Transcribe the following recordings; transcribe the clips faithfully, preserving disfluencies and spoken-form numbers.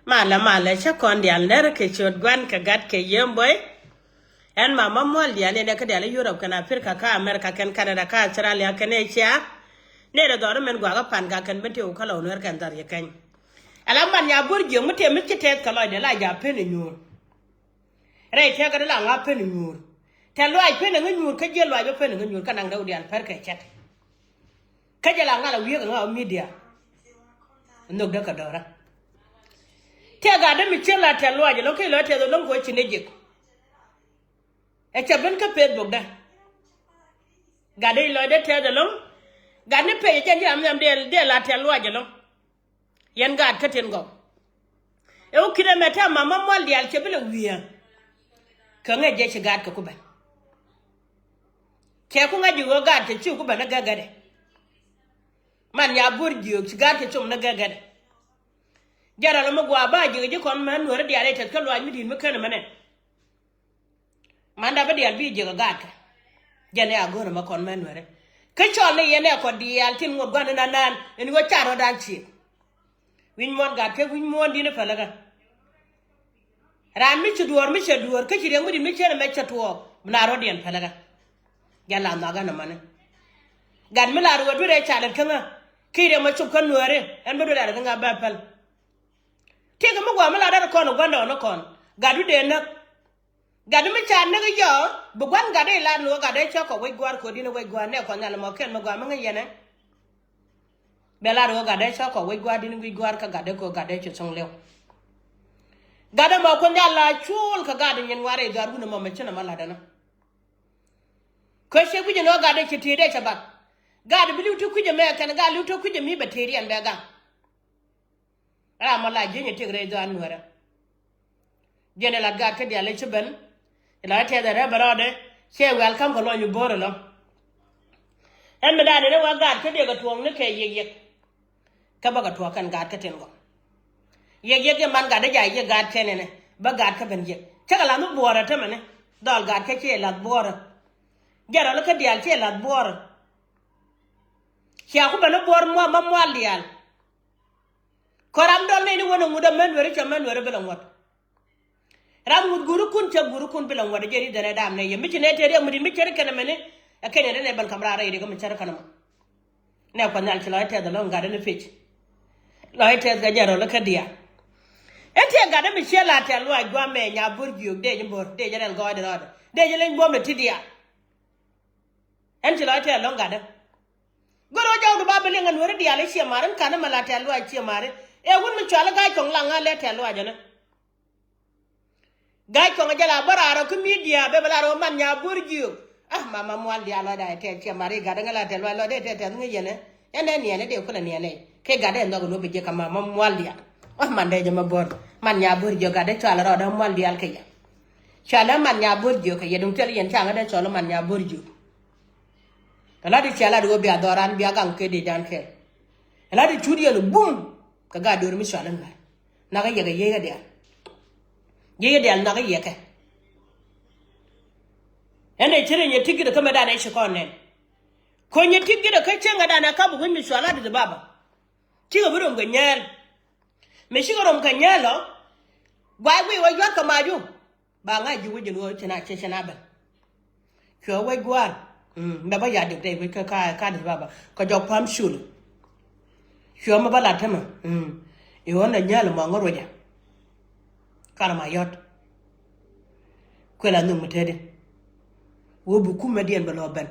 Malɛ, malɛ, cä kɔn diaal nɛr kɛ ciöt Gua̱n kɛ Gat kɛ Yiëë Buɔy. Ɛn Mama Mual diaal, nɛnɛ kä diaal i̱ Europe kɛnɛ Africa kä America kɛnɛ Canada kä Australia kɛnɛ Asia. Nɛnɛ dhɔr min guakä pan Gat kɛn ben tëë wä kä lɔ Nuɛr kɛn dhɔr yɛ kɛny. Ala Man Nyabuɔr Jiök mi tëë mi ci tɛth kɛ lɔcdɛ la ja̱ pen i̱ nyuur. Rɛy tëkä di la ŋa̱ pen i̱ nyuur. Tɛ̈th luaac pen i̱ ŋä nyuur, kä jiɛl luaac bä pen i̱ ŋä nyuur, kä naŋ rɛw diaal pär kɛ cɛt. Kä jɛ la ŋa̱ la wi̱i̱ kɛ ŋa̱ ɔ media. Nhök dee kɛ dɔ̱rä. Tëë Gat dee mi ciɛ la tɛ̈th luaac ɛlɔ̱ŋ, kä ilɔc tɛth ɛlɔ̱ŋ kɛ ɣöö ci nɛ jiɛk. Ɛ cɛ ben kä Facebook dä. Gat dee ilɔc dee tɛth ɛlɔ̱ŋ. Gat ni pec ɛ jɛn ji̱ ram nhiam dee, dee la tɛ̈th luaac ɛlɔ̱ŋ. Yɛn Gat kä tin gɔw. Ɛ wä ki̱n ɛmɛ tɛ̈ Mama Mual diaal cɛ bi lɛ wi̱i̱. Kɛ ŋäc jɛ ci Gat kɛ Kuba. Cɛ ku ŋa̱c ji̱ ɣöö Gat cɛ ci Kuba ni gägädɛ. Man Nyabuɔr Jiök, ci Gat cɛ com ni gägädɛ. Jɛn rɛl mi gua̱a̱ ba ji̱ kɛ ji̱ kɔn mɛ Nuɛri diaal i̱ tɛth kä luaac mi di̱i̱t mi ken ɛmɛnɛ. Manda bä diaal bi jiäk ɛ Gat kä. Jɛn ɛ a go̱o̱r ɛmɛ kɔn mɛ Nuɛri. Kä cɔl ni yɛn ɛ kɔ diaal tin ŋuɔ̱t gua̱n in anan in ɣöö ca rɔ̱dan ciëk. Wi̱ny muɔ̱ɔ̱n Gat kä wi̱ny muɔ̱ɔ̱n di̱n i̱ pälikä. Raan mi ci duɔ̱ɔ̱r mi cɛ duɔ̱ɔ̱r kä ci riɛk mi di̱t mi cien ɛmɛ cɛ tuɔɔk. Bi na rɔ̱diɛn pälikä. Jɛn la nhɔakä nɔmɔni. Gat mi la ruɔ̱t duer ɛ ca lät kä ŋä. Ki riɛk mɛ cop kä Nuɛri ɛn bä duer ɛ lät kä ŋä bä päl. Tiek mi gua̱a̱ mi la dat kɔn ɛ gua̱ndɔɔŋni kɔn. Gat du dee näk. Gat mi ca näk i̱ jɔɔ bi gua̱n Gat dee lar ni ɣöö Gat dee cä kɔ wec gua̱a̱r ko̱di̱n wec gua̱a̱r nɛ kɔn nhial mɔ kɛn mi gua̱a̱ mi ŋäc yɛn ɛ. Bɛ lar ɣöö Gat dee cä kɔ wec gua̱a̱r di̱n wec gua̱a̱r kä Gat dee ko̱ Gat dee ci thoŋ liw. Gat dee mɔ kuoth nhial la cuul kä Gat dee nyin ŋuaar i̱ dhɔaar wun ɛmɔ mɛ cin ɛmɔ la̱t ɛnɔ. Kä ciek wi̱c ɛn ɣöö Gat dee ci tëëd dee cɛ bath. Gat dee bi li̱w ti kui̱c ɛmɛ kɛn Gat li̱w ti kui̱c ɛmi bɛ tëëd yɛn bɛ gaŋ. Ram mɔ la jieny ɛ tiek rɛy dhɔaar Nuɛrä. Jiɛn ɛ lat Gat kä diaal ɛ ci ben. Ɛ la ɛ tɛth ɛ rɛp ɛ rɔɔdɛ. Ciɛ welcome kɛ lɔny i̱ bo̱o̱r ɛlɔ. Ɛn mi da̱a̱n in ɛ wä Gat kä diɛ kɛ tuɔɔkni kɛ yiëk yiëk. Kä bä kɛ tuɔɔk kɛn Gat kä tin gɔm. Yiëk yiëk yɛ man Gat dee ja̱ yiëk Gat kɛn ɛnɛ bä Gat kä ben yiëk. Cä kɛ la̱th mi buɔɔrɛ tämɛni. Dhɔl Gat kä ciɛ la̱th buɔɔrɛ. Jɛn rɔl kä diaal ciɛ la̱th buɔɔrɛ. Cia ku ben i̱ buɔɔr mua̱ ma mual diaal. Kɔ ram dɔl nɛy ni wän ɛ ŋut ɛ män Nuɛri cɛ män Nuɛri bi lɛ ŋuɔ̱t. Ram ŋut guurikun cɛ guurikun bi lɛ ŋuɔ̱t ɛ jɛ ri dɛn ɛ dam nɛy yɛ mi ci nɛy tëë riɛk mi di̱t mi cär kɛn ɛmɛni. Ɛ kɛn yɛ dee nɛy bɛl kam raar rɛy riɛk mi cär kɛn ɛmɔ. Nɛ kuath nhial ci lɔc tɛth ɛlɔ̱ŋ Gat ɛn i̱ pec. Lɔc tɛth kɛ jɛ rɔl ikä diaal. Ɛn tiɛ Gat ɛn mi ciɛ la tɛth luaac gua̱a̱mɛ Nyabuɔr Jiök dee jɛ bo̱r dee jɛ rɛl gɔɔydɛ rɔɔdɛ dee jɛ leny buɔ̱mdɛ ti diaal. Ɛn ci lɔc tɛth ɛlɔ̱ŋ Gat ɛn. Gör ɣä jɔwdu ba bi liŋ ɛ Nuɛri diaal i̱ ciɛ mari in ka̱n ɛmɛ la tɛth luaac ciɛ mari. Ɛ wut mi cual i̱ Ga̱a̱c Kɔŋ la ŋa̱ lɛ tɛth luaac ɛnɛ. Ga̱a̱c Kɔŋ ɛ jɛ la bä raar ɔ kä midia bɛ bɛ la rɔ man Nyabuɔr Jiök. Ah, Mama Mual diaal lɔcdɛ ɛ tɛth ciɛ mari Gat ɛn ŋä la tɛth luaac lɔcdɛ ɛ tɛth tɛth ŋä yɛnɛ. Ɛn ɛ niɛnɛ dee kulɛ niɛnɛ. Kɛ Gat ɛ nhɔk ɛn wä bi jiɛ kɛ Mama Mual diaal. Ah, man dee jɛ mɛ bo̱r. Man Nyabuɔr Jiök Gat ɛ cual rɔɔdɛ Mual diaal kɛ yɛ. Cual ɛ man Nyabuɔr Jiök kɛ yɛ duŋ thil yɛn ca ŋä dee cual ɛ man Nyabuɔr Jiök. Ɛ la di cia la di wä bia dhɔran bia gaŋ kɛ di dan kɛ. Ɛ la di cut yɛn bum kɛ Gat Do̱r mi cual in ŋa̱. Nhɔakä yɛkɛ yiey kɛ diaal. Yiey kɛ diaal nhɔakä yɛkɛ. Ɛn dee ci ri nyɛ ti git kä mɛ dan ɛ ci kɔn nɛn. Ko̱ nyɛ ti git kä cieŋ ɛ dan ɛ kap wi̱c mi cual la di di baba. Cikɛ bi rom kɛ nyɛɛl. Mi cikɛ rom kɛ nyɛɛl ɔ. Guay wi̱i̱ wä yua̱t kɛ mac wu. Ba ŋa̱c ji̱ wec in ɣöö cin a cɛ cin a ben. Cuɛ wec gua̱a̱r. Mm, mɛ bä ya dik tɛy wec kä ka, ka Addis Ababa. Kä jɔk pa̱m cul. Cuɛ mɛ bä lat tämɛ. Mm. I̱ ɣän a nyääl mɔ ŋä ruecɛ. Karɛ ma yɔt. Kuɛ la nhök mi teti. Wä bi kumɛ diɛn bɛ lɔ ben.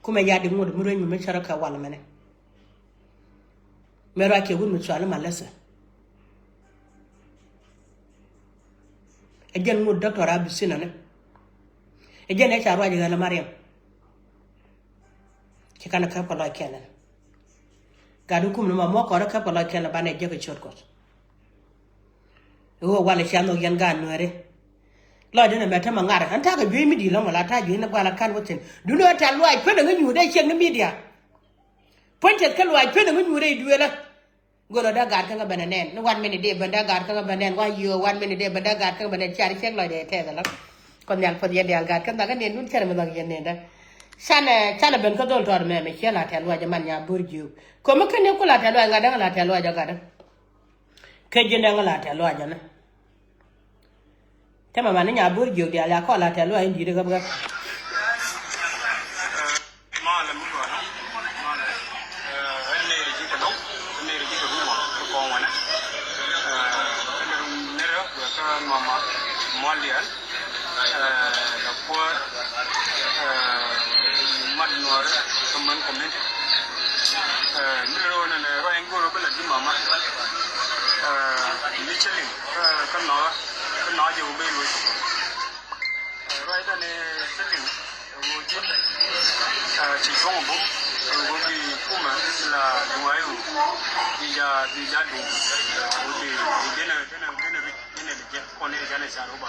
Kumɛ ya dik ŋot mi ruec mi mi cärä kɛ wal mɛnɛ. Mɛ ruac kiɛ wut mi cual i̱ Malɛsɛ. Ɛ jɛn ŋot Doctor Abisinani. Ɛ jɛn ɛ ca ruac ɣäl ɛ Mariam. Ci kanɛ käp kɛ lɔc kɛn ɛn. Gat in kum ni ma muɔk kɔn ɛ käp kɛ lɔc kɛn ɛ banɛ jek ɛ ciöt Kuɔth. I̱ ɣöö walɛ cia nhɔk yɛn gaat Nuɛri. Lɔcdä nɛ mɛ tämɛ ŋa̱r ɣän ta̱a̱ kɛ juey mi di̱i̱t lɔ̱ŋ wala ta̱a̱ juey ni gua̱a̱l a ka̱n wä thi̱n. Duundɛ ɣän tɛ̈th luaac kuenɛ ŋä nyuur dee ciek ni midia. Puɔ̱ny tɛth kä luaac kuenɛ ŋä nyuur dee i̱ duëëlä. Gölɔ dee gaat kä ŋä bɛn ɛ nɛn ni wan mini dee ben dee gaat kä ŋä bɛn nɛn wa yiöö wan mini dee ben dee gaat kä ŋä bɛn nɛn ciar ciek lɔcdɛ tɛth ɛlɔ. Kɔ nhial puɔth yɛn diaal gaat kä nhak ɛ nɛn dun cɛr mi nhak yɛn nɛn dä. Canɛ canɛ ben kä dhol tɔɔt mɛmɛ ciɛ la tɛ̈th luaac ɛ man Nyabuɔr Jiök. Kömi ken ni ku la tɛ̈th luaac ŋa̱t däŋ la tɛ̈th luaac ɛ gat däŋ. Kɛ ji̱ nɛŋ la tɛ̈th luac ɛnɛ. Täämɛ mani Nyabuɔr jiök diaal ya kɔn la tɛ̈th luac in di̱i̱t ɣäp ɣäp. Mat nuɔɔri kä män community. Ni rɛw nɛnɛ ruac in go̱o̱r bä la ji̱ mama. Ni cä liŋ kä nɔɔkä kä nɔɔkä jɛ wä ben luɔc. Ruac dan ni cä liŋ wä ji̱ ci cuɔ̱ŋ bum wä bi kumɛ la duŋ a iwu bi ja bi ja duŋ wä bi bi jɛnɛ jɛnɛ jɛnɛ ri jɛnɛ ri jɛ kɔn ni jɛnɛ ca rɔ ba.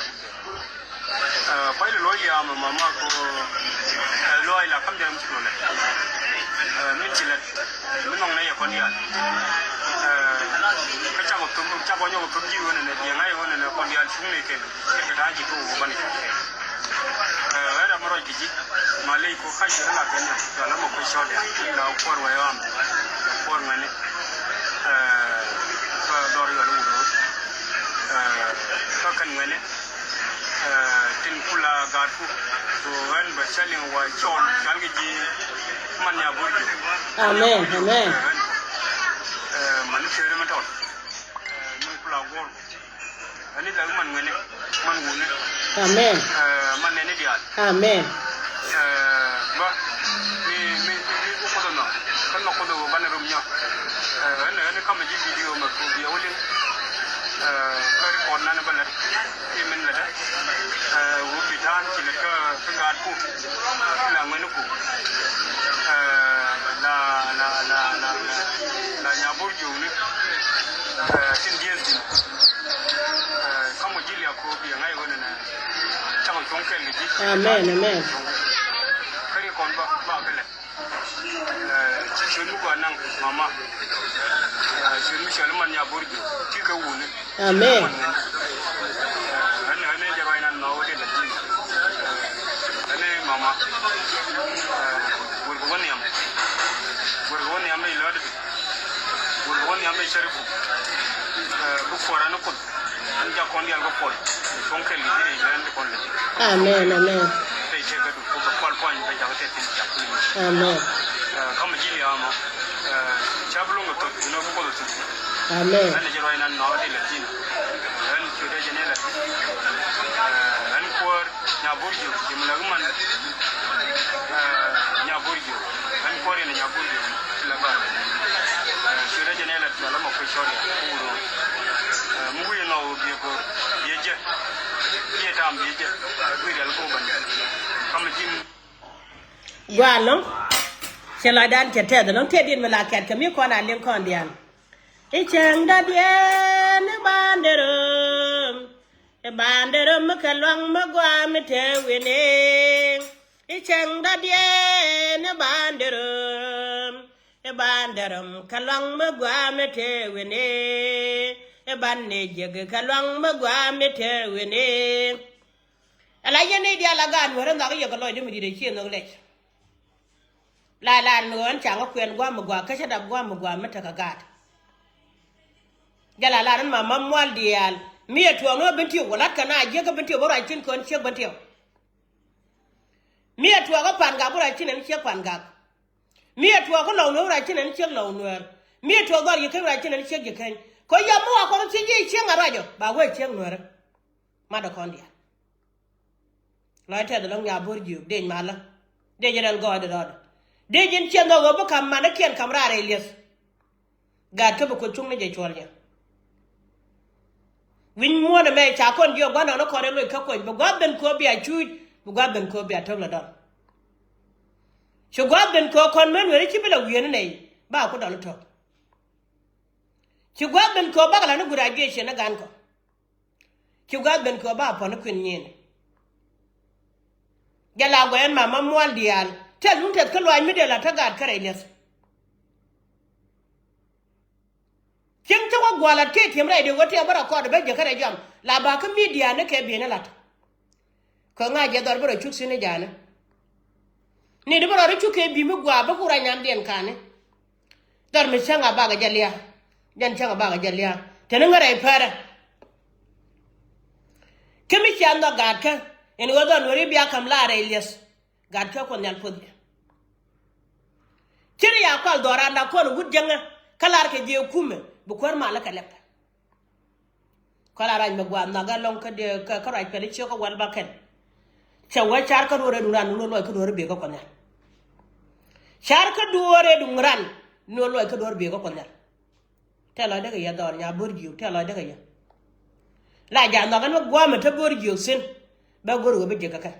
Kuay lɛ luɔc liaam mama ko luɔc la kam jɛ ram ci luɔlɛ. Min ci lɛ min nɔŋ nɛ yɛ kɔn diaal. Kä cakɔ thom cakɔ nyɔk thom ji̱ ɣöö nɛnɛ biɛŋ a yɛ ɣöö nɛnɛ kɔn diaal cuŋ nɛ kɛn. Kɛ taa ji̱ ko wä ban i̱ cak kɛn. Ɣän ram mi rɔc kɛ ji̱ ma ley ko kac kɛ la kɛn nyɔk cɔl ɛmɔ kuec cɔl diaal la kuɔr wɛ ɣɔm. Kuɔr ŋäni. Kä dhɔr yɔl wur ɣöö kä kɛn ŋäni. Tin kula gaatku. Ko ɣän bɛ cä liŋ wa cɔl cɔal kɛ ji̱ man Nyabuɔr jiök. Amen, amen. Mani piööri mi tɔt. Min kula guɔr. Ani dhak man ŋäni man wuni. Amen. Man nɛni diaal. Amen. Ba mi mi mi mi ku kuth nɔ kä nɔ kuth wä ban rum nyɔ. Ɛn ɛn kam ji̱ video ma ku bia wä liŋ. Kä record nan ba lät ti min lät. Wä bi ta̱a̱n ci lät kä kä gaatku. La ŋäni ku. La la la la la Nyabuɔr jiökni. Tin dieth din. Ka̱m wä ji̱ liak ko bi ŋa̱c wä nɛnɛ. Cakɔ cuɔ̱ŋ kɛl kɛ ji̱. Amen, amen. Kä ri kɔn ba ba kɛ lɛ. Ci ciöt mi gɔaa naŋ mama. Ciöt mi cɔl iman Nyabuɔr jiök ti kɛ wuni. Amen. Ɛn ɛn jɛ ruac nan nɔ wä ti lɛ ji̱. Ɛn mama. Wur kɛ wä nhiam. Wur kɛ wä nhiam ni lɔt. Wur kɛ wä nhiam ni cɛriku. Bi kuɔrɛ ni kuth. An jak kɔn dial kɛ puɔl. Cuɔ̱ŋ kɛl kɛ ji̱ rɛy lɛn ti kɔn lɛ. Amen, amen. Rɛy tëk kɛ du kɛ puɔl puɔny bɛ jak kɛ tɛth tin jak kuni. Amen. Kamɛ ji̱ liaamɔ. Ca bi luŋ kɛ thot, you know, bi kuɔth thot. Amen. Ɛn ji̱ ruac nan nɔɔk di lɛ tin. Ɛn ciötdɛ jɛ ni lɛ. Ɛn kuäär Nyabuɔr jiök, ji̱ mi lɛ kä man. Nyabuɔr jiök. Ɛn kuäär yɛn Nyabuɔr jiök. Lɛ ba. Ciötdɛ jɛ ni lɛ. Cɔl ɛmɔ kuec cɔl ya ku wur ɣöö mi wi̱i̱ nɔ wä biɛ go̱o̱r biɛ jɛ. Biɛ tam biɛ jɛ. Wi̱i̱ rial go̱o̱r bän. Kamɛ ji̱n. Gua̱a̱ nɔ. Cɛ lɔcdan cɛ tɛth nɔ tëë diɛn mi la kɛt kɛ mi kɔn a liŋ kɔn diaal. I̱ cäŋ dɔ̱diɛn i̱ banderom. I̱ banderom mi kɛ luaŋ mi gua̱a̱ mi te wi̱ni. I̱ cäŋ dɔ̱diɛn i̱ banderom. I̱ banderom kɛ luaŋ mi gua̱a̱ mi te wi̱ni. I̱ ban ni jiäk kɛ luaŋ mi gua̱a̱ mi te wi̱ni. Ala yɛn ni diaal a gaat nuäärä nhɔk i̱ yɛ kɛ lɔcdä mi di̱t ɛ cië nhɔk lɛc. La la ni ɣän caŋä kuɛn gua̱a̱ mi gua̱a̱ kä cä dap gua̱a̱ mi gua̱a̱ mi tekɛ gaat. Jɛ la la ni ma ma mual diaal mi yɛ tuɔɔk ni ɣä ben tiëw wä la̱t kɛ na jiäk kä ben tiëw bä ruac cin kɔn ciek ben tiëw. Mi ɛ tuɔɔk kä Pangak bi ruac ci nɛn ciek Pangak. Mi ɛ tuɔɔk kä Lɔw Nuɛɛr bi ruac ci nɛn ciek Lɔw Nuɛɛr. Mi ɛ tuɔɔk dhɔr Jikäny bi ruac ci nɛn ciek Jikäny. Kɛ yɔm mi wa kɔn thiec ji̱ ciek ŋa̱t ruac ɔ ba wee ciek Nuɛɛr. Matdä kɔn diaal. Lɔc tɛth ɛlɔ̱ŋ Nyabuɔr jiök dec malä. Dec in ɛn gɔɔydɛ rɔɔdɛ. Dec in ciɛn dhɔk ɣöö bi ka̱m manikiɛn ka̱m raar rɛy lieth. Gaat kä bi Kuoth cuŋni jɛ cuɔl jɛ. Wi̱ny muɔ̱ɔ̱n ɛmɛ ca kɔn jiök gua̱n nɔn kɔn rɛl loc kä kuɔny bi gua̱th ben kööp bia cuuc bi gua̱th ben kööp bia tök lɛ dɔl. Ci gua̱th ben kööp kɔn män weri ci bi lɛ wi̱i̱ni nɛy ba ku dɔl i̱ tök. Ci gua̱th ben kööp bakɛ la ni guut a jiɛc ciɛ ni gan kɔ. Ci gua̱th ben kɛ ɣöö ba puɔ̱n i̱ kuën nyin. Jɛ la guɛɛn mama mual diaal tɛth wun tɛth kä luaac mi dee la tä gaat kä rɛy liɛth. Cieŋ cä wä gua̱a̱l lat kɛ tiɛm rɛy dee wä tiɛm bä rɛ kɔɔt bä jɛ kä rɛy jɔam la ba kä midia ni kɛ bi̱i̱ni lat. Kɛ ŋa̱c jɛ dhɔr bä rɔ cuk thi̱n i̱ ja̱a̱ni. Ni di bä rɔ ri cuk kɛ bi̱i̱ mi gua̱a̱ bä ku rɛy nyandiɛn ka̱ni. Dhɔr mi cäŋ a bakɛ jɛ lia̱a̱. Jɛn cäŋ a bakɛ jɛ lia̱a̱. Teni ŋä rɛy pɛrɛ. Kä mi cia nhɔk gaatkä in ɣöö dhɔn weri bia ka̱m la rɛy lieth. Gaatkä Kuɔth Nhial puɔth yɛ. Ci ri ya kual dhɔran da kɔn wut jäŋä kä lar kɛ jiɛ kumɛ bi kuäär malä kɛ lɛp. Kɔn la ruac mi gua̱a̱th nhɔk ɛlɔ̱ŋ kä diɛ kä ruac pɛli ciök kä wäl ba kɛn. Cɛ wee car kä duɔ̱ɔ̱r ɛ duŋ ran ni wä luɔc kä duɔ̱ɔ̱r ɛ biɛ kä Kuɔth Nhial. Car kä duɔ̱ɔ̱r ɛ duŋ ran ni wä luɔc kä duɔ̱ɔ̱r ɛ biɛ kä Kuɔth Nhial. Tɛ lɔcdä kɛ yɛ dhɔr nya bo̱r jiök, tɛ lɔcdä kɛ yɛ. La ja̱ nhɔk ɛn mi gua̱a̱mɛ te bo̱r jiök thi̱n bɛ go̱r ɣöö bi jiäkä kɛ.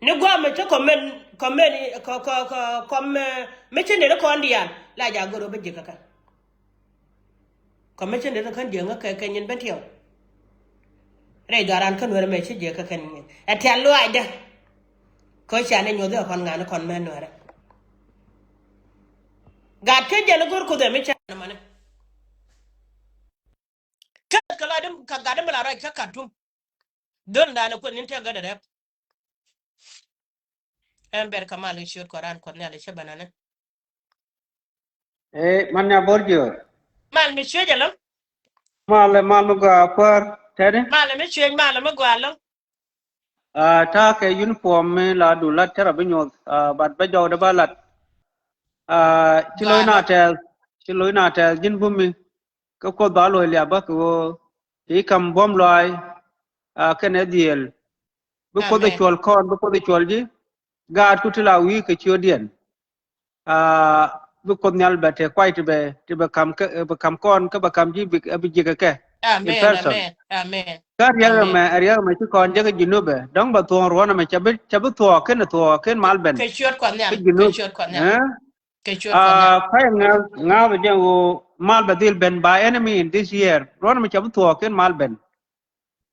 Ni gua̱a̱mɛ te kɔmɛn kɔmɛn kɔ kɔ kɔ kɔmɛ mi ci nit kɔn diaal la ja̱ go̱r ɣöö bi jiäkä kɛ. Kɔmɛ ci nit kɔn jiäkä kɛ kɛ nyin ben tiɛw. Rɛy dhɔran kä Nuɛrɛ mɛ ci jiäkä kɛ nyin ɛ tial luaacdä. Kä ca ni nyuɔth ɛ kɔn ŋa̱n kɔn mɛ Nuɛrɛ. Gat kä jɛn go̱r Kuoth ɛ mi ca ni mɔni. Kä kä la dim ka gat dim la rɔc kä Khartoum. Dhön dan kueth nin tɛ gat rɛp. Ɛn ber ka mal i̱ ciöt kɔ ran Kuɔth Nhial i̱ cä bänani. Ee, man nya bo̱r jiöt. Mal mi cuec alɔ. Mal, mal mi gɔaa kuäär tɛni. Mal mi cuec, mal mi gɔaa alɔ. Ah, ta̱a̱ kɛ uniform mi la du lat cä rɔ bi nyuɔth, ah, but bä jɔwdɛ ba lat. Ah, ci lo̱c na tɛth, ci lo̱c na tɛth ji̱n bumi. Kä Kuoth ba lo̱c liabä kɛ ɣöö ci ka̱m buɔ̱m lɔaac, ah, kɛnɛ dhiëël. Bi Kuoth ɛ cuɔl kɔn, bi Kuoth ɛ cuɔl ji̱. Gaatku ti la wi̱i̱ kɛ ciötdiɛn. Ah, bi Kuoth Nhial bɛ te kuay ti bɛ, ti bɛ ka̱m kä, bɛ ka̱m kɔn kä bɛ ka̱m ji̱ bi, bi jiäkä kɛ. In person. Kä riɛk ɛmɛ, riɛk ɛmɛ ci kɔn jek kä Junub ɛ. Dɔ̱ŋ bɛ thuɔ̱ɔ̱ŋ ruɔ̱n ɛmɛ cɛ bi, cɛ bi thuɔ̱ɔ̱k kɛn, thuɔ̱ɔ̱k kɛn mal ben. Kä Junub. Ɛ? Kɛ cuɔt kɔn. Ah, ŋa̱th, ŋa̱th jɛ ɣöö mal bɛ dhil ben by any means this year. Ruɔ̱n mi cɛ bi thuɔ̱ɔ̱k ken mal ben.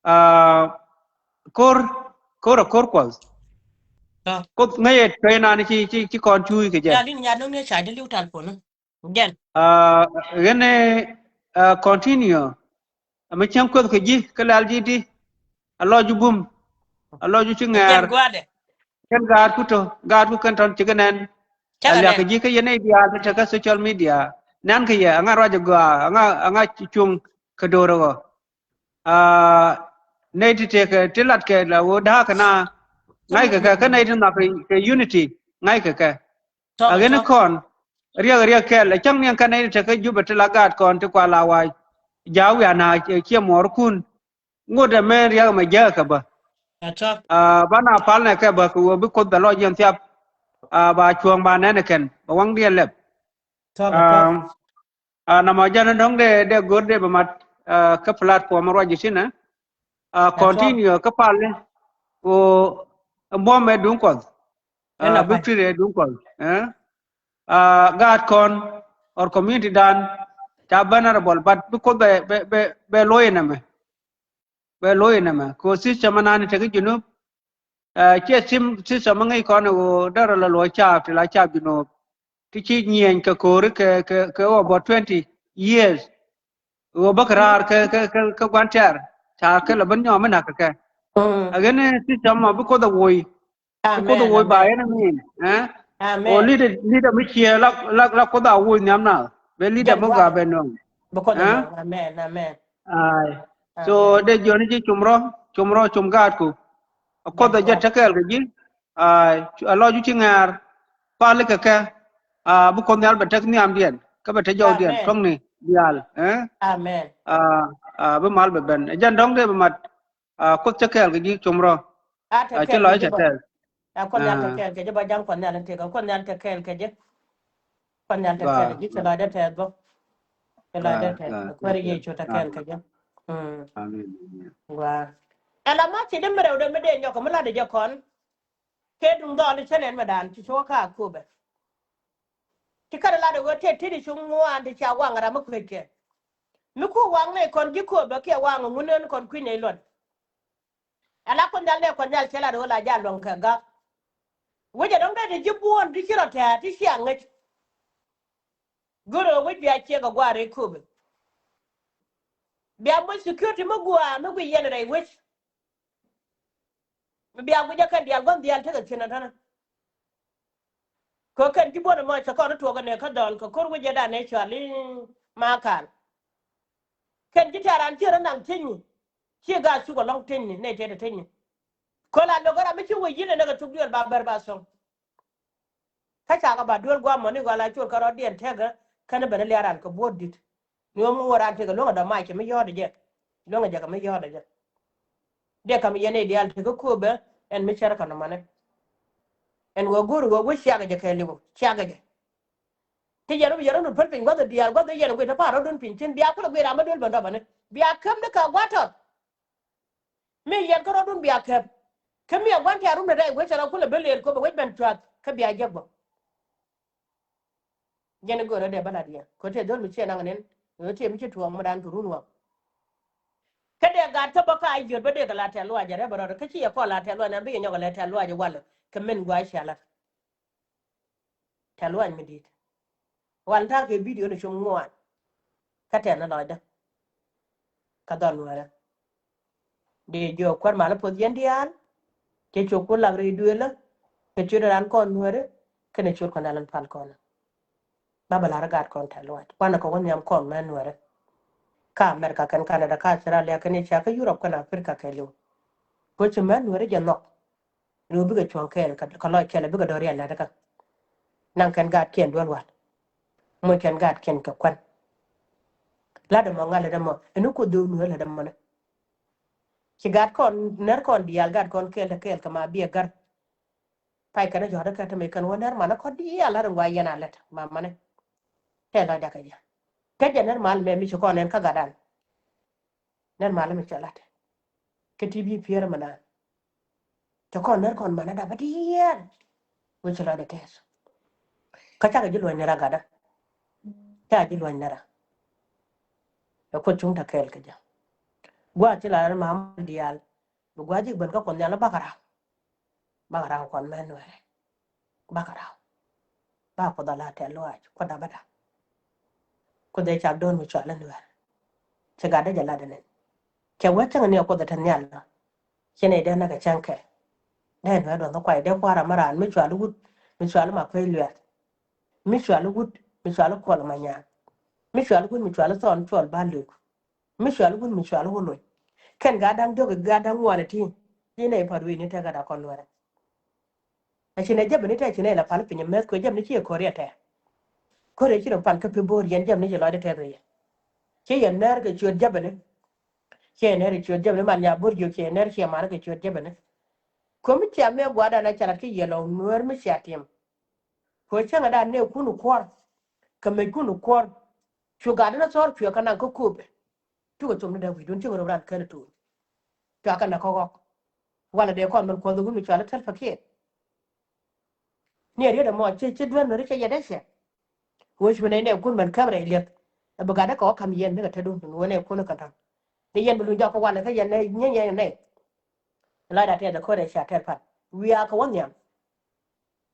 Ah, ko̱r, ko̱r a ko̱r Kuɔth. Kuoth ŋäc yɛ tɔ̱ inan ci, ci, ci kɔn cuuc kɛ jɛ. Ya lin ya no̱ŋ ni ca di li̱w tal puɔ̱n. Jɛn. Ah, ɣän ɛ, ah, continue. Mi cäŋ Kuoth kɛ ji̱ kä lal ji̱ di. A lɔc ji̱ bum. A lɔc ji̱ ci ŋɛɛr. Kɛn gaatku tɔ, gaatku kɛn tɔn ci kɛ nɛn. A liak kɛ ji̱ kä yɛn nɛy diaal ti te kä social media. Nɛn kɛ yɛ, aŋa ruac a gɔaa, aŋa, aŋa cuŋ kɛ do̱r ɛ ɣɔ. Ah, nɛy ti tekɛ, ti lat kɛ la ɣöö da̱a̱k kɛ na. Ŋa̱ckɛ kɛ, kä nɛy ti nhɔk kɛ, kɛ unity, ŋa̱ckɛ kɛ. A ɣän kɔn riɛk, riɛk kɛl ɛ cäŋ niɛŋ kɛn nɛy ti te kä Jubɛ ti la gaat kɔn ti kual a wac. Ja̱a̱k wiaa na ciɛ muɔɔrkun. Ŋot ɛmɛ riɛk ɛmɛ jäkä bä. Ah, banɛ pal nɛ kɛ bä kɛ ɣöö bi Kuoth bɛ lɔc yɛn thiap. Ah, ba cuɔ̱ɔ̱ŋ ba nɛn ɛ kɛn bɛ waŋdiɛn lɛp. Ah, namɔ jɛn dɔ̱ŋ dee, dee go̱r dee bɛ mat, ah, kä platform ruac ji̱ tinɛ. Ah, continue kä pal ni. Ɣöö buɔ̱m ɛ duŋ Kuɔth. Ah, victory ɛ duŋ Kuɔth. Eh? Ah, gaat kɔn or community dan ca vulnerable, but bi Kuoth bɛ, bɛ, bɛ, bɛ lo̱c inɛmɛ. Bɛ lo̱c inɛmɛ. Kɛ ɣöö system ɛnan tekɛ Junub. Ah, ciɛ sim, system mi ŋäc kɔn ɛ ɣöö derɛ la luɔc caap ti la caap Junub. Ti ci nyieny kɛ ko̱ri kɛ, kɛ, kɛ over twenty years. Ɣöö bä kɛ raar kɛ, kɛ, kɛ, kɛ gua̱n tɛ̈r. Ca kɛ la ben nyɔɔm mi na̱k kɛ kɛ. A ɣän system mɔ bi Kuoth a woc. Bi Kuoth a woc ba yɛn a ŋi̱i̱n. Eh? Ɣöö leader, leader mi ciɛ la, la, la Kuoth a woc nhiam na. Bɛ leader mi gɔaa bɛ nöŋ. Ai. So dee jiɔni ji̱ cum rɔ, cum rɔ, cum gaatku. A Kuoth a jɛ tekɛɛl kɛ ji̱. Ai, a lɔc ju ci ŋɛɛr. Pali kɛ kɛ. A bi Kuoth Nhial bɛ tek nhiamdiɛn kä bɛ tek jɔwdiɛn tuɔ̱ŋni diaal. Eh? A, a bi mal bɛ ben. Ɛ jɛn dɔ̱ŋ dee bɛ mat. A Kuoth tekɛɛl kɛ ji̱ cum rɔ. A ci lɔc tekɛɛl kɛ ji̱ bä. A Kuoth Nhial tekɛɛl kɛ ji̱ bä ja̱ŋ Kuɔth Nhial in tekɛ Kuoth Nhial tekɛɛl kɛ ji̱. Kuoth Nhial tekɛɛl kɛ ji̱, ci lɔcdä tɛth bä. Ci lɔcdä tɛth. Kuäär Yecu tekɛɛl kɛ ji̱. Amen. Gua̱a̱r. Ɛn la ma ci dee mi rɛwdɛ mi dee nyɔk mi lat jɛ kɔn. Kɛ duŋ dhɔl cä nɛn mi dan ci cuɔ ka Akubɛ. Ci kärɛ lat ɛ ɣöö tëë tëë di cuŋ ŋuan ti ca waŋ ram mi kueckɛ. Mi ku waŋ nɛ kɔn ji̱ Akubɛ kiɛ waŋ ŋun nɛn kɔn kui̱ nɛ luɔt. Ala Kuoth Nhial nɛ Kuɔth Nhial cɛ lat ɣöö la jal luɔ̱ŋ kɛ gak. Wecɛ dɔ̱ŋ dee ti ji̱ buɔ̱ɔ̱n ti ci rɔ tɛ̱̈ɛ̱̈ ti ciɛ ŋäc. Go̱rɛ wec bia ciek a gua̱a̱r rɛy köpɛ. Bia moc security mi gua̱a̱ mi guic yɛn rɛy wec. Mi bia guic a kɛn diaal gua̱n diaal tekɛ thi̱n a tɔ̱nä. Kɛ kɛn ji̱ buɔ̱n ɛmɔ cɛ kɔn tuɔɔk ɛnɛ kä dhɔl kɛ ko̱r wec jɛ dan ɛ cɔal i̱ Makal. Kɛn ji̱ tɛ̈ran ciɛ rɔ naŋ ti̱cni. Ciɛ gaat cuk alɔŋ ti̱cni nɛy tëë te ti̱cni. Köl a lo̱k ɣän ram mi ci wec yi̱n ɛ näk ɛ thuk duëël ba bär ba thɔŋ. Kä cakɛ ba duel guamɔ ni gɔl a col kärɔɔdiɛn tɛkɛ kɛn ben liaran kɛ buɔt dit. Ni ɣöö mi wä ran tëkɛ luäŋ a dɔ̱ mac kɛ mi yɔ̱ɔ̱t jɛ. Luäŋ a jɛ kɛ mi yɔ̱ɔ̱t jɛ. Dee kam yɛn i̱ diaal tëkɛ kööbɛ ɛn mi cär kɛ nɔmɔni. Ɛn wä go̱o̱r wä wä ciakɛ jɛ kɛɛliw ciakɛ jɛ. Ti yɛn wä bi yɛn rɔ̱dun päl piny gua̱th diaal gua̱th yɛn guic te pa̱a̱r rɔ̱dun piny tin bia kulɛ guic ram mi duel ben dɔ̱bäni bia käm ni kɛ gua̱tɔt. Mi yɛn kä rɔ̱dun bia kɛp. Kä mi a gua̱n tɛ̈r run rɛy wec cɛ rɔ kulɛ ben lëër köp a wec ben cuath kä bia jek bä. Jɛn i̱ go̱rä dee bä lat yɛ kɛ tëë dhol mi ciɛ naŋ nin. Ɣöö tëë mi ci tuɔɔk mi dan kɛ run waŋ. Kä dee gat kä bä ka a yiöt bä dee kɛ la tɛ̈r luaac jɛ rɛp bä rɔɔdɛ kä ci yɛ kɔn la tɛ̈r luaac nan bi yɛ nyɔk kɛ lɛ tɛ̈r luaac walɛ kɛ min gua̱a̱c cia lat. Tɛ̈r luaac mi di̱i̱t. Wal ta̱a̱ kɛ bidio ni cum ŋuan. Kä tɛ̈r ni lɔcdä. Kä dhɔl nuɛrä. Dee jiök kuäär mal i̱ puɔth yɛn diaal. Cɛ cok ku lak rɛy duëëlä. Kɛ ciöt ran kɔn nuɛrä. Kɛnɛ ciöt kɔn dalan pal kɔn. Ba bä la̱r i̱ gaat kɔn tɛ̈r luaac kuanɛ kɛ wä nhiam kɔn mɛ nuɛrä. Kä America kɛn Canada kä Australia kɛn Asia kä Europe kɛn Africa kɛɛliw. Kɛ ci mɛ nuɛrä jɛ nhɔk. Ni wä bikɛ cuɔ̱ŋ kɛɛl kɛ lɔc kɛɛl bikɛ dɔ̱riɛn la̱t kä. Naŋ kɛn gaatkiɛn duel wal. Moc kɛn gaatkiɛn kɛ kuän. La̱t ɛmɔ ŋa̱l la̱t ɛmɔ ɛn ni kuoth dho̱o̱k nueer la̱t ɛmɔni. Ci gat kɔn nɛr kɔn diaal gat kɔn kɛɛl te kɛɛl kɛ ma biɛ gär. Pay kɛn jɔ̱ɔ̱t kä te mec kɛn wä nɛr manä kɔn diaal la̱t ɛn guay yɛn a lät ma manɛ. Tɛ lɔcdä kɛ jɛ. Kä jɛ nɛr mal mɛ mi ci kɔn ɛn kä gatdan. Nɛr mal mi cɛ lat. Kä ti bi pier mi naan. Cɛ kɔn nɛr kɔn manä dap a diɛɛr. Wec ci lɔcdɛ tɛth. Kä cakɛ ji̱ luɔ̱ny nɛra gatdä. Cakɛ ji̱ luɔ̱ny nɛra. Ɛ kuoth cuŋ te kɛɛl kɛ jɛ. Gua̱a̱th ci la rɛn ma mal diaal. Bi gua̱a̱th ji̱ ben kä kuɔth nhial bakɛ ra̱a̱. Bakɛ ra̱a̱ kuɔth mɛn nuɛɛrɛ. Bakɛ ra̱a̱. Ba kuoth a la tɛ̈r luaac kuoth a bäda. Kuoth ɛ cak do̱n mi cual in luɛɛr. Ci gatdä jɛ lat in in. Cɛ wee cäŋ ni a kuoth ɛ te nhial. Ci nɛy dee näk ɛ cäŋ kɛ. Dee nuɛɛr duɔth kuay dee kua̱r amä raan mi cual wut mi cual ma kuec luɛɛr. Mi cual wut mi cual kuɔl ma nyaal. Mi cual wut mi cual thɔn cuɔl ba luk. Mi cual wun mi cual wun loc. Kɛn gat da̱ŋ diɔ̱k gat da̱ŋ ŋuan iti. Ci nɛy pa̱t wi̱i̱ni tɛk gat a kɔn nuɛrɛ. A ci nɛ jäpɛ ni tɛk ci nɛy la pal piny mɛth kuɛ jäpɛ ni ci ɛ ko̱r yɛ tɛk. Ko̱r yɛ ci rɔ pal kä pi bo̱o̱r yɛn jäpɛ ni ci lɔcdɛ tɛk yɛ. Ci yɛn nɛr kɛ ciöt jäpɛ ni. Ci yɛn nɛr kɛ ciöt jäpɛ ni man nya bo̱r jiök ci yɛn nɛr ci yɛ mar kɛ ciöt jäpɛ ni. Ko̱mi cia mɛ gua̱dan a ca lat kä yɛ lɔ nuɛr mi cia tim. Kɛ cäŋɛ dan nɛɛkun kuɔr kɛ mɛckun kuɔr. Cu gatdä ni thɔr cuɛ kä naŋ kä köpɛ. Cukɛ thom ni dee wi̱i̱dun cukɛ rop ran kɛn ɛ to̱o̱l. Cua kɛ näk kä ɣɔk. Walɛ dee kɔn mɛn kuɔth wun mi cual i̱ Salva Kiir. Ni ɛ riet ɛmɔ ci ci duer nuɛri cɛ yɛ dee cɛ. Wec mi nɛy nɛɛkun mɛn käm rɛy liɛth. Ɛ bi gatdä kɛ ɣɔk ka̱m yɛn ni kɛ tetdun wä nɛɛkun kɛ da̱ŋ. Ni yɛn bi luny jɔk kä walɛ kä yɛn nɛy nyieeny yɛn nɛy. Lɔcda tɛth ɛ ko̱r ɛ cia tɛth pan wiaa kɛ wä nhiam.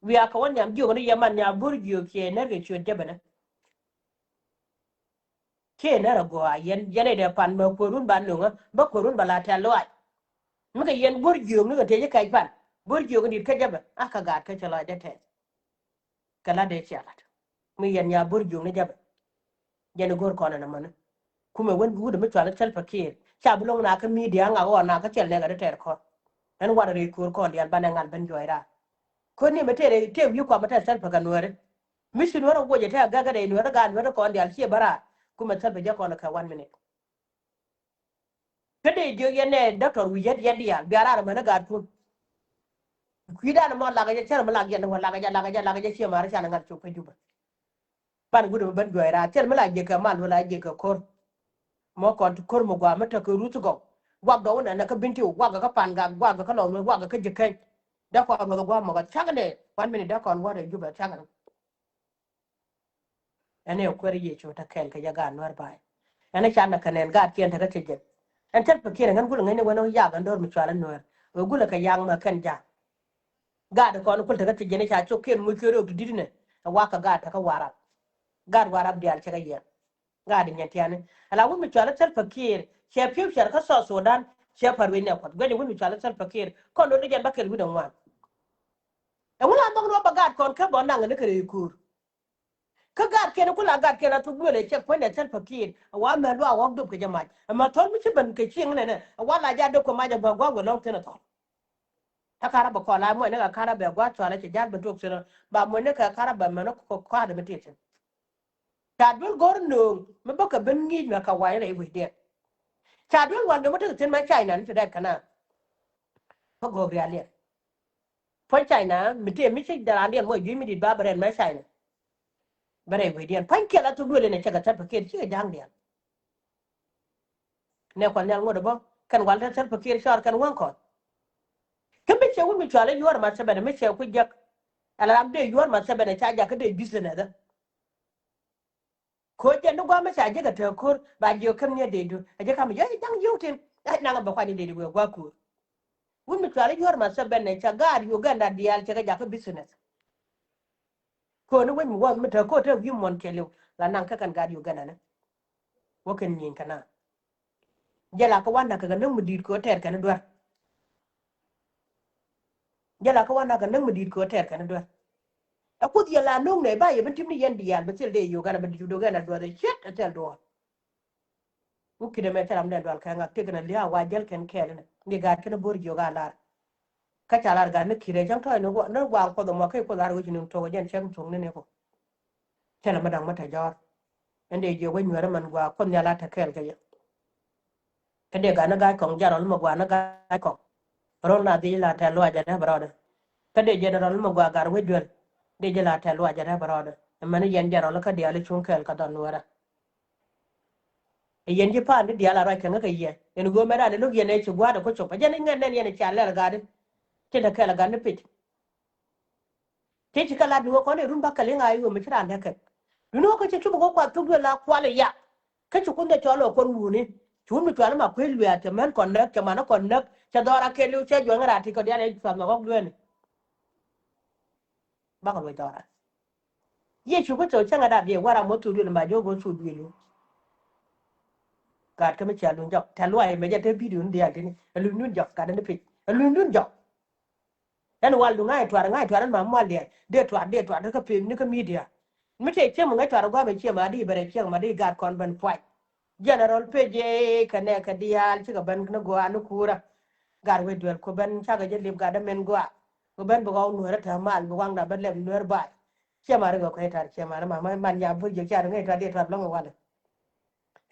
Wiaa kɛ wä nhiam jiök ni yɛ man nya bo̱r jiök ciɛ nɛr kɛ ciöt jäpɛ ni. Ciɛ nɛr agɔaa yɛn yɛn nɛy dee pan mɛ kuäärun ba no̱ŋä bä kuäärun ba la tɛ̈r luaac. Mi kɛ yɛn bo̱r jiök ni kɛ tëë ji̱ kɛc pan bo̱r jiök in di̱t kä jäpɛ a kɛ gaat kä cɛ lɔcdɛ tɛth. Kɛ lat dee cia lat mi yɛn nya bo̱r jiök ni jäpɛ. Jɛn i̱ go̱r kɔn ɛn ɛmɔni. Kumɛ wen wut ɛmi cual i̱ Salva Kiir ca bi lo̱ŋ na kä midia ŋak ɣɔn na kä thil nɛɛkɛ ti tɛɛr kɔn. Ɛn warɛ rɛy ko̱o̱r kɔn diaal banɛ ŋal ben juɔc raar. Ko̱r ni mɛ tëë rɛy tëë wi̱i̱ kuam mɛ tɛɛr Salva kɛ nuɛɛri. Mi ci nuɛɛr a wuɔc ɛ tɛɛr gäk kä rɛy nuɛɛri gaat nuɛɛri kɔn diaal ciɛ bä raar. Kumɛ Salva jɛ kɔn kɛ one minute. Kä dee jiök yɛn nɛ doctor wi̱c yɛn yɛn diaal bia raar ɛmɛn ɛ gaatkun. Kui̱dan ɛmɔ lakɛ jɛ cär ɛmɛ lak yɛn wä lakɛ jɛ lakɛ jɛ lakɛ jɛ ciɛ ma̱a̱r can ɛ ŋa̱t cop kä Jubɛ. Pan wut ɛmɛ ben juɔc raar thil mi la jiɛk kɛ mal wä la jiɛk kɛ ko̱r. Mɔ kɔn ti ko̱r mi gua̱a̱ mi tekɛ ruth gɔw. Guak dɔw nɛ nɛ kä bin ti wä guak kä pan gak guak kä lɔŋ mi guak kä ji̱ keny. Dee kɔn wä gua̱a̱ mɔ kä caknɛ wan mini dee kɔn wä rɛ Jubɛ caknɛ. Ɛn ɛ kuɛr Yecu te kɛɛl kɛ jɛ gaat nuɛr ba̱a̱y. Ɛn ɛ canɛ kɛ nɛn gaatkiɛn te kä cɛ jɛn. Ɛn thil pɛ kiɛn ɛ ŋän gulɛ ŋäcni wän ɛ yak ɛn do̱r mi cual ɛ nuɛr ɛ gulɛ kɛ yak mɛ kɛn ja̱a̱k. Gaat kɔn kul te kä thiec jɛn i̱ ca cok kiɛn muc kiɛn röök ti di̱t inɛ. Ɛ wakä gaat te kä Warap. Gaat Warap diaal cɛ kɛ yiɛn. Gaat i̱ nyɛn tiani ala wun mi cual i̱ Salva Kiir cɛ future kä South Sudan. Cɛ pär wi̱c nɛ kuɔth guɛny wun mi cual i̱ Salva Kiir kɔn do̱r ni jɛn bä kɛl wi̱c nɛ ŋuan. Ɛ wun la nhɔk ni wä bä gaat kɔn kä bɔ naŋ ni kɛ rɛy ko̱o̱r. Kä gat kɛn ku la gat kɛn a thuk duël ɛ cɛ puɔ̱nydɛ Salva Kiir. A wa mɛ luaak ɣɔk dup kɛ jɛ mac. Ɛmɛ thɔl mi ci ben kɛ cieŋ nɛnɛ. A wa la ja dök kɛ mac a bä gua̱k wä lɔ̱ŋ thin a thɔl. Kä karabɛ kɔn la muɔ̱c ni kɛ karabɛ gua̱k cual a cɛ ja̱l ben tuɔk thin a. Ba muɔ̱c ni kɛ karabɛ mɛn kɔ kua̱r mi ti thin. Ca duel go̱r no̱o̱ŋ mi bä kɛ ben ŋi̱i̱c mɛ kɛ wa̱i̱ rɛy wi̱cdiɛn. Ca duel wal no̱o̱ŋ mi tekɛ thi̱n mɛ China ni ti dɛt kɛn a. Kä go̱o̱k rialiɛn. Puɔ̱ny China mi tëë mi ci daraandiɛn muɔc jui̱c mi di̱t ba bɛ rɛn mɛ China. Bɛ rɛy wi̱cdiɛn puɔ̱ny kiɛl a thuk duel in a cɛ kɛ Salva Kiir cikɛ ja̱ŋdiɛn. Nɛ kuan nhial ŋuɔ̱t ɛ bä kɛn wal te Salva Kiir cɔɔr kɛn wäŋ kɔn. Kä mi cɛ wut mi cual i̱ yuɔ̱ɔ̱r ma thɛbɛn mi cɛ ku jiäk. Ala ram dee yuɔ̱ɔ̱r ma thɛbɛn ca jak kä dee business. Koc jɛ ni gua̱a̱m mi ca jiäk a te ko̱r ba jiök käm ni a dee du a jiäk kam jiök ja̱ŋ jiök tin. Ɛ naŋ a bɛ kuany dee du wee gua̱a̱ ko̱r. Wut mi cual i̱ yuɔ̱ɔ̱r ma thɛbɛn ca gaat Uganda diaal cɛ kɛ jak kä business. Ko̱n i̱ wec mi gua̱a̱m mi te ko̱r te wi̱i̱ muɔ̱n kɛɛliw la naŋ kä kɛn gaat Uganda ni. Wä kɛn nyieny kɛ na. Jɛ la kä wanɛ kɛ kɛ näk mi di̱i̱t kɛ ɣöö tɛɛr kɛn duer. Jɛ la kä wanɛ kɛ näk mi di̱i̱t kɛ ɣöö tɛɛr kɛn duer. Ɛ kuoth yɛ la no̱o̱ŋ nɛ ba yɛ ben tim ni yɛn diaal bɛ thil dee Uganda bɛ di̱i̱t dee Uganda duer ɛ ciet ɛ thil duɔ̱ɔ̱r. Wä ki̱t ɛmɛ thil ram dee dual kɛ ŋak tëk kɛn a lia̱a̱ wa jäl kɛn kɛɛl ni ni gaat kɛn bo̱r jiök a lar. Kä ca lar gat ni ki̱t ɛ cäŋ tɔ̱ ni gua̱a̱k kuɔth ɛmɔ kɛ kuoth ar wecni tuɔk ɛ jɛn cäŋ tuɔk ni ni kɔ. Thilɛ mi da̱ŋ mi te jɔ̱ɔ̱r. Ɛn dee jiɛ wec nyuɛɛr ɛmɛn gua̱a̱k kuoth nhial a te kɛɛl kɛ yɛ. Kä dee gat ni ga̱a̱c kɔŋ jarɔl mi gua̱a̱k ni ga̱a̱c kɔŋ. Rɔl na dhiec la tɛl luac a dee bɛ rɔɔdɛ. Kä dee jiɛ ni rɔl mi gua̱a̱k gat wec duel. Dee jiɛ la tɛl luac a dee bɛ rɔɔdɛ. Ɛmɛn yɛn jarɔl kä diaal cuŋ kɛɛl kä dhɔn nuɛɛrä. Ɛ yɛn ji̱ pa̱a̱n di diaal a ruac kɛ ŋäk kɛ yɛ ɛn ɣöö mɛ raan ɛ lo̱k yɛn ɛ ci gua̱a̱r ɛ kucop ɛ jɛn iŋɛn nɛn yɛn ɛ cia lɛl gat di. Tin ɛ kɛl ɛ gat ni pic. Ti ci kɛ lat ni ɣöö kɔn ɛ run bak kɛ liŋ a i̱ ɣöö mi ci raan däk kɛ. Duni ɣöö kä ci cup ɛ kä kuath thuk duël la kual ɛ yak. Kä ci kun dhɛ cɔl ɛ kuɔn wuni. Ci wun mi cual ma kuec luɛɛt cɛ män kɔn näk cɛ man kɔn näk cɛ dhɔr a kɛl i̱ cɛ juɔ̱ŋ ɛ raan ti kɔn diaal ɛ cuath ma ɣɔk luɛɛni. Bakɔ luɔc dhɔra. Yecu Kritho cäŋ a dap yɛ wara mɔ thuk duël ma jiök go̱ thuk duël. Gat kä mi cia luny jɔk tɛ luay mɛ jɛ te video ni diaal tini ɛ luny dun jɔk gat ni pic ɛ luny dun jɔk. Ɛn wal du ŋa̱c tuar ŋa̱c tuar ɛn ma mual diaal dee tuar dee tuar ni kä pem ni kä media. Mi te ciem ŋa̱c tuar gua̱a̱mɛ ciem a di bɛrɛ ciem a di gat kɔn ben puac. General Page kɛ nɛ kɛ diaal cikɛ ben ni gɔaa ni kuurä. Gat wec duel ku ben cakɛ jɛ lip gat dämɛn gɔaa. Ku ben bi ɣɔw nueerä te mal bi waŋda ben lɛp nueer baay. Ciɛ mari ɣä kuec tar ciɛ mari ma man nya bur jɛ car ŋäc tar di tar lɔŋ walɛ.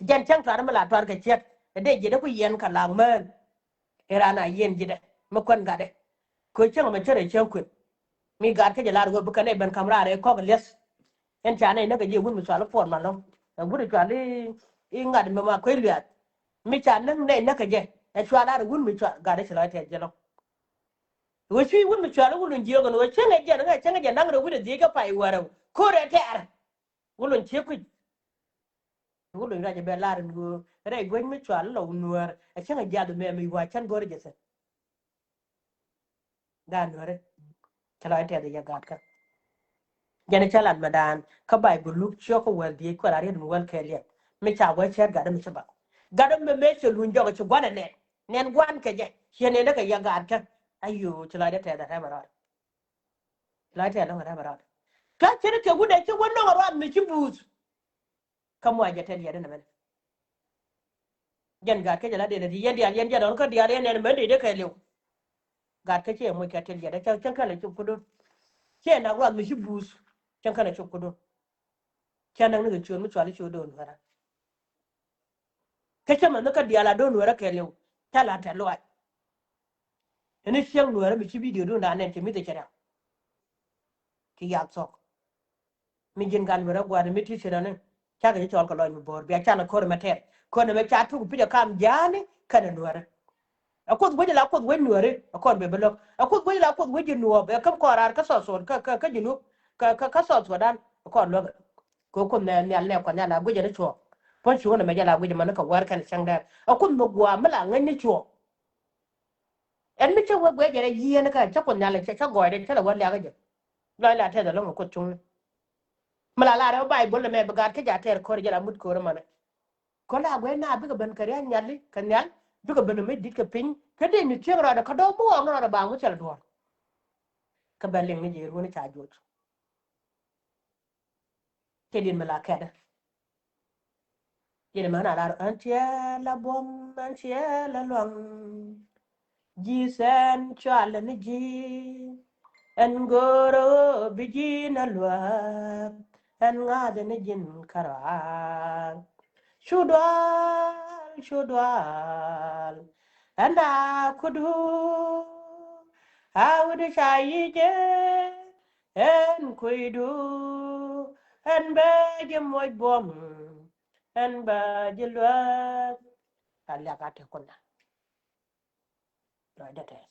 Jɛn cäŋ tar mi la tar kɛ ciɛk dee jiɛdɛ ku yɛn kɛ laŋ mään. Iran a yɛn jiɛdɛ mi kuɛn gatdɛ. Kɛ cäŋ mɛ cärɛ cäŋ kuën. Mi gat kä jɛ lar ɣöö bi kɛn ɛ ben ka̱m raar ɛ kɔk li̱eth. Ɛn ca nɛy näk kɛ jɛ wut mi cual i̱ puɔt ma lɔ̱ŋ. Ɛ wut i̱ cual i̱ ŋa̱t mɛ ma kuec luɛɛth. Mi ca näk nɛy näk kɛ jɛ ɛ cual lar ɛ wut mi cual gat i̱ ci lɔc tɛth jɛ lɔ̱ŋ. Ɣöö cui̱ wut mi cual i̱ wut luny jiök ɛn ɣöö cäŋ ɛ jɛn ŋa̱ cäŋ ɛ jɛn naŋ rɛw wi̱cdɛ dhiec kä pay wäärä. Ko̱r ɛ tɛ̈r. Wut luny ciek kui̱c. Wut luny rac ɛ bɛ lar ɛn ɣöö rɛy guäc mi cual i̱ lɔ nuäär ɛ cäŋ ɛ jiath ɛmɛ mi wa cän go̱r jɛ thi̱n. Gaat nuääri cä lɔc tɛth yɛ gaatkä. Jɛn cä lat mɛ daan kä Bayböl Luk ciök kä wäl dhieec kuɛl a riet mi wäl kɛɛl yɛn mi ca wee cɛɛt gatdä mi ci bak. Gatdä mi mëë cɛ luny jɔk ci gua̱n ɛ nɛn nɛn gua̱n kɛ jɛ ciɛ nɛn dä kɛ yɛ gaatkä. Ayo ci lɔc dee tɛth a rɛm a rɔɔd. Ci lɔc tɛth a rɛm a rɔɔd. Kä cɛn kɛ wut ɛ ci wä nɔŋ a rɔɔd mi ci buuth. Kä muac jɛ tɛl yɛt inɛ mɛn. Jɛn gaat kä jɛ la dee dee ti yɛn diaal yɛn jɛn ɔn kä diaal yɛn nɛn mɛn dee dee kɛɛliw. Gaat kä ciɛ muc kɛ tɛl yɛt cäŋ cäŋ kɛn a cop kudun. Ciɛ nak ruath mi ci buuth cäŋ kɛn a cop kudun. Cä näk ni kɛ ciöön mi cual i̱ ciöön do̱n nuɛrä. Kä cä mɛn ni kä diaal a do̱n nuɛrä kɛɛliw. Cä la tɛl luac. Ɛn i̱ cieŋ nuɛrä mi ci bidio dun da nɛn ci mi̱th ɛ cɛ rɛw. Ci yath thɔk. Mi ji̱n gan mi rɔ gua̱a̱r mi ti ci rɔ ni. Cakɛ ci cɔl kɛ lɔc mi bo̱o̱r bia can a ko̱r mɛ tɛr ko̱r ni mɛ ca tuk pi̱c a kam ja̱a̱ni kɛn a nuäri. A kuoth wec la kuoth wec nuäri a kɔn bɛ bi lo̱k a kuoth wec la kuoth wec ji̱ nuɔɔp ɛ käm kɔn raar kä South Sudan kä kä kä Junub kä kä kä South Sudan a kɔn luäk. Kɛ kuoth nɛ nhial nɛ kuɔth nhial a guic ɛn i̱ cuɔɔk. Puɔ̱n cuŋä ni mɛ jɛ la guic ɛmɛ ni kɛ wäär kɛn cäŋ dɛɛr a kuoth mi gua̱a̱ mi la ŋäc ni cuɔɔk. Ɛn mi cä wee guiɛ jɛ rɛ yieen kä cä kuoth nhial cä cä gɔɔydɛ cä lɛ wä liakä jɛ. Lɔc la tɛth ɛlɔ̱ŋ ɛ kuoth cuŋni. Mi la la rɛw Bayböl ɛmɛ bi gaat kä jɛ a tɛɛr ko̱r jɛ la mut ko̱r ɛmɛnɛ. Kɔ la guiɛ na bikɛ ben kɛ ria̱c nhiali kɛ nhial bikɛ ben mi di̱t kɛ piny kä dee mi cieŋ rɔɔdɛ kä dɔ̱k mi ɣɔɔk ni rɔɔdɛ ba ŋucɛl duɔ̱ɔ̱r. Kä bɛ liŋ ni jɛ ruɔ̱ni ca joc. Cɛ di̱t mi la kɛt. Yet män a lar ɛn ciɛ la buɔ̱m, ɛn ciɛ la luaŋ. Ji̱ sɛn cual ni ji̱. Ɛn go̱o̱r ɣöö bi ji̱ na luäk. Ɛn ŋa̱th ni ji̱n kärɔa. Cu dual, cu dual. Ɛn a kudu. A wut ca yi̱ jɛ. Ɛn kuidu. Ɛn bɛ ji̱ moc buɔ̱m. Ɛn bɛ ji̱ luäk. A liak a te kun na. Lɔcdä tɛth.